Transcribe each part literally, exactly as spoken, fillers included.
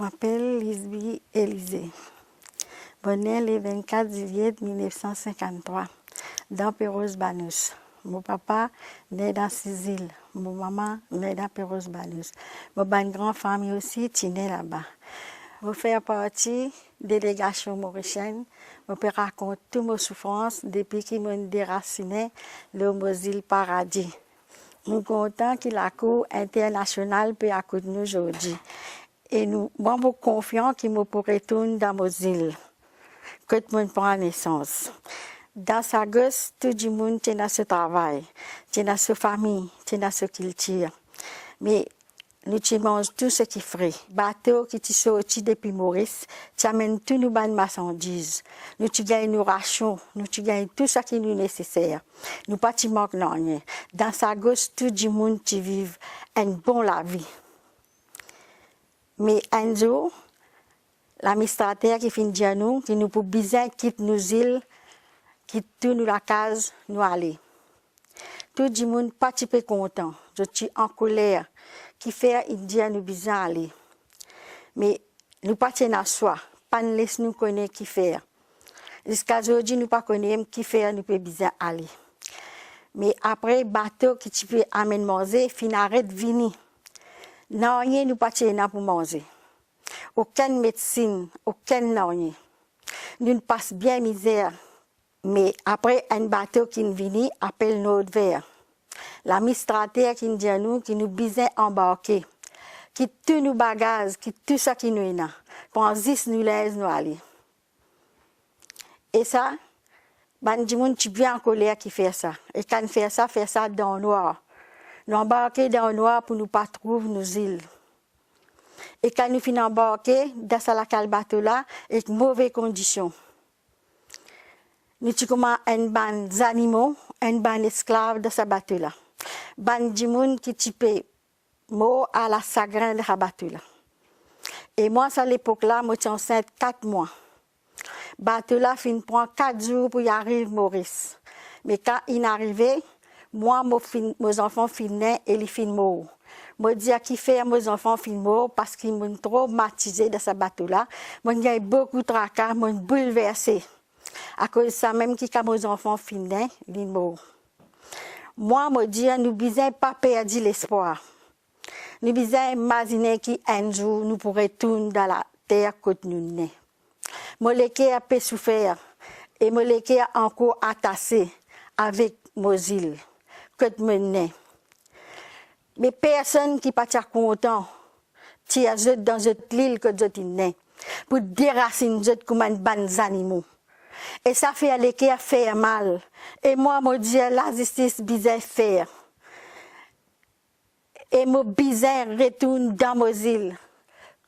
Mo apel Lisby Elizé. Mo ne le vennkat zilyet mil nef san sinkanntrwa, dan Perroz Banous. Mo papa ne dan Sizil, mo mama ne dan Perroz Banous. Mo bann gran fami osi ti ne laba. Mo fer parti delegasion morisienn. Mo pe rakont tou mo soufrans depi ki mo'nn derasinen lor mo zil paradi. Nou kontan ki Lakour Internasional pe akout nou zordi. E nou, mwa mo konfian ki mo pou retourn dan mo zil, kot mo'nn pran nesans. Dan sa gos, tou dimoun ti ena so travay, ti ena so fami, ti ena so kiltir. Me nou ti manz tou seki fre. Bato ki ti sorti depi Moris ti amenn tou nou bann marsandiz. Nou ti gagn nou rasion, nou ti gagn tou seki nou neseser. Nou pa ti mank nanye. Dan sa gos, tou dimoun ti viv enn bon lavi. Me enn zour, ladministrater ki finn dir nou ki nou pou bizin kit nou zil, kit tou nou lakaz, nou ale. Tou dimoun pa ti pe kontan, zot ti ankoler. Kifer inn dir nou bizin ale? Me nou pa ti ena swa, pa'nn les nou kone kifer. Ziska zordi nou pa kone mem kifer nou pe bizin ale. Me apre bato ki ti pe amenn manze finn aret vini, nanye nou pa ti ena pou manze. Okenn medsinn, okenn nanye. Nou'nn pas bien mizer. Me apre enn bato ki'nn vini apel Nordver, ladministrater ki'nn dir nou ki nou bizin anbarke, kit tou nou bagaz, kit tou seki nou ena, pran zis nou linz, nou ale. E sa, bann dimoun ti bien ankoler ki fer sa. E kan fer sa, fer sa dan nwar. Nou anbarke dan nwar pou nou pa trouv nou zil. E kan nou finn anbarke dan sa lakal bato la, ek move kondision. Nou ti kouma enn bann zanimo, enn bann esklav dan sa bato la. Bann dimoun ki ti pe mor ala sagrin dan sa bato la. E mwa, sa lepok la, mo ti ansint kat mwa. Bato la finn pran kat zour pou li ariv Moris. Me kan inn arive, mwa, mo finn, mo zanfan finn ne e li finn mor. Mo dir, kifer mo zanfan finn mor? Parski mo'nn tromatize dan sa bato la. Mo'nn gagn boukou traka, mo'nn boulverse. Akoz samem ki kan mo zanfan finn ne, li mor. Mwa, mo dir, nou bizin pa perdi lespwar. Nou bizin imazine ki enn zour nou pou retourn dan later kot nou ne. Mo leker pe soufer e mo leker ankor atase avek mo zil kot mo ne. Me personn ki pa ti a kontan tir zot dan zot lil kot zot inn ne, pou derasinn zot kouma enn bann zanimo. E sa fer leker fer mal. E mwa, mo dir, lazistis bizin fer. E mo bizin retourn dan mo zil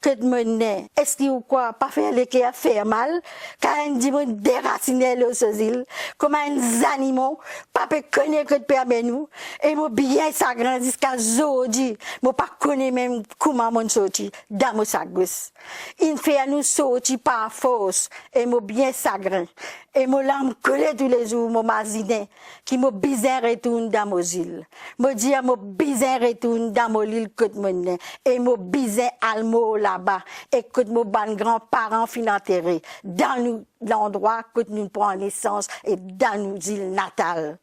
kot mo ne. Eski ou krwar pa fer leker fer mal kan enn dimoun derasine lor so zil, kouma enn zanimo, pa pe kone kot pe amenn ou? E mo bien sagrin ziska zordi, mo pa kone mem kouma mo'nn sorti dan mo sak gos. Inn fer nou sorti par fors, e mo bien sagrin. E mo larm koule toulezour, mo mazine ki mo bizin retourn dan mo zil. Mo dir, mo bizin retourn dan mo lil kot mo ne, e mo bizin al mor laba, e kot mo bann granparan finn antere, dan nou landrwa kot nou pran nesans, e dan nou zil natal.